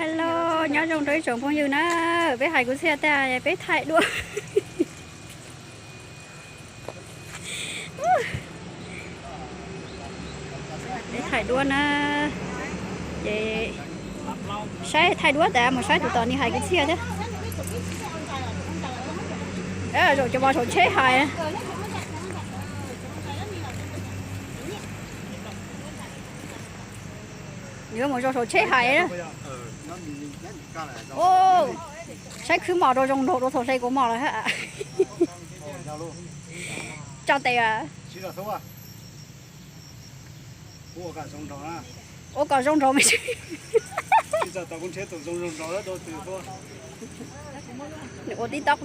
Hello, nyob zoo rau ib tsoom phooj ywg na, peb hais kwv txhiaj tag peb thaij duab. Peb thaij duab na, ces saib thaij duab tas mus saib tus tom ni hais kwv txhiaj thiab. Zaum cov vos saum tsheb hais. Nws mus zaum saum tsheb hais. Saib khwb mos rau zoo nraug dua thaum hle kuv mos lawm. Tso tes. Ua kom zoo nraug me. Nws ua TikTok.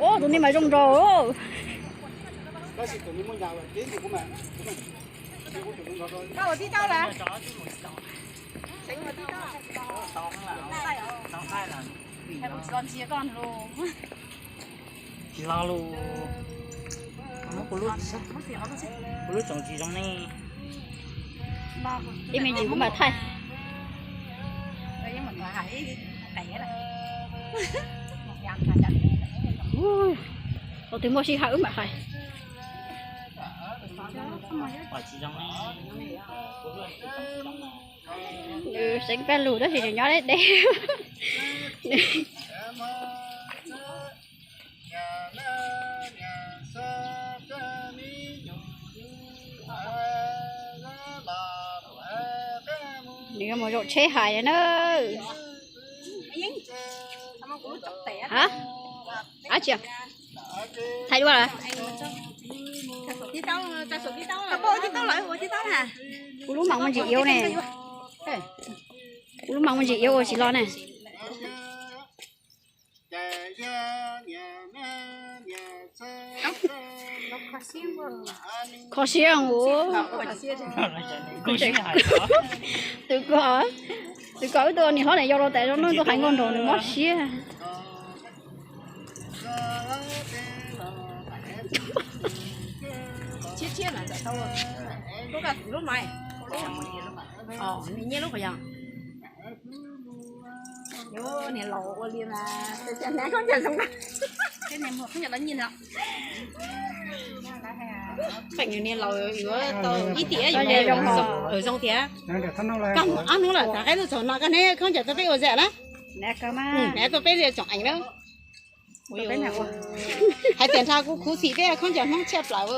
Ua tus ni mas zoo nraug. Tsis lo lus, kuv lub tsoom tsis zoo ne. Ib me ntsis kuv mam thaij. Tus twg muaj sij hawm wb mam hais. Nws seev paj lug tab sis nws nyob deb deb. Nws yuav mus zaum tsheb hais na. Hab tsi, thaij duab lawm. Kuv lub mas muaj ntsis iab ne. Kuv lub mas muaj ntsis iab ua tsis lo ne. Kho siab ua. Tus ko, tus ko wb tuaj niam hlob niam yau rau tas zoo no tuaj hais nkauj nraug nws mob siab. Nyiaj lub qhov yog. Niag laus ua li mas khaub ncaws zoo. Feem niag laus yuav tau ib tiam zoo thiab. Koj ob hnub lawm rov qab tuaj txog no koj hnub khaub ncaws tuaj peb ua zam na. Tuaj peb tsoom eev na. Hais tias nrog kuv khuv xim peb khaub ncaws Hmoob tshaj plaws.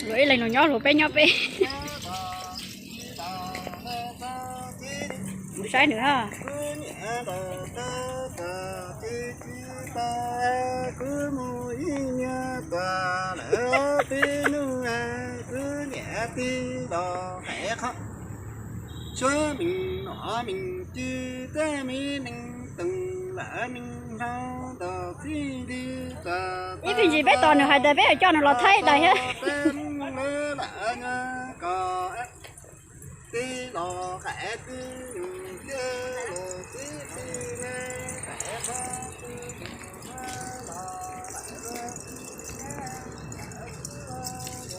Luag ib leeg nws nyob luag peb nyob peb. Mus saib nws ha. Ib txwm ntsis peb tos nws hais tas peb yuav coj nws los thaij tas thiab.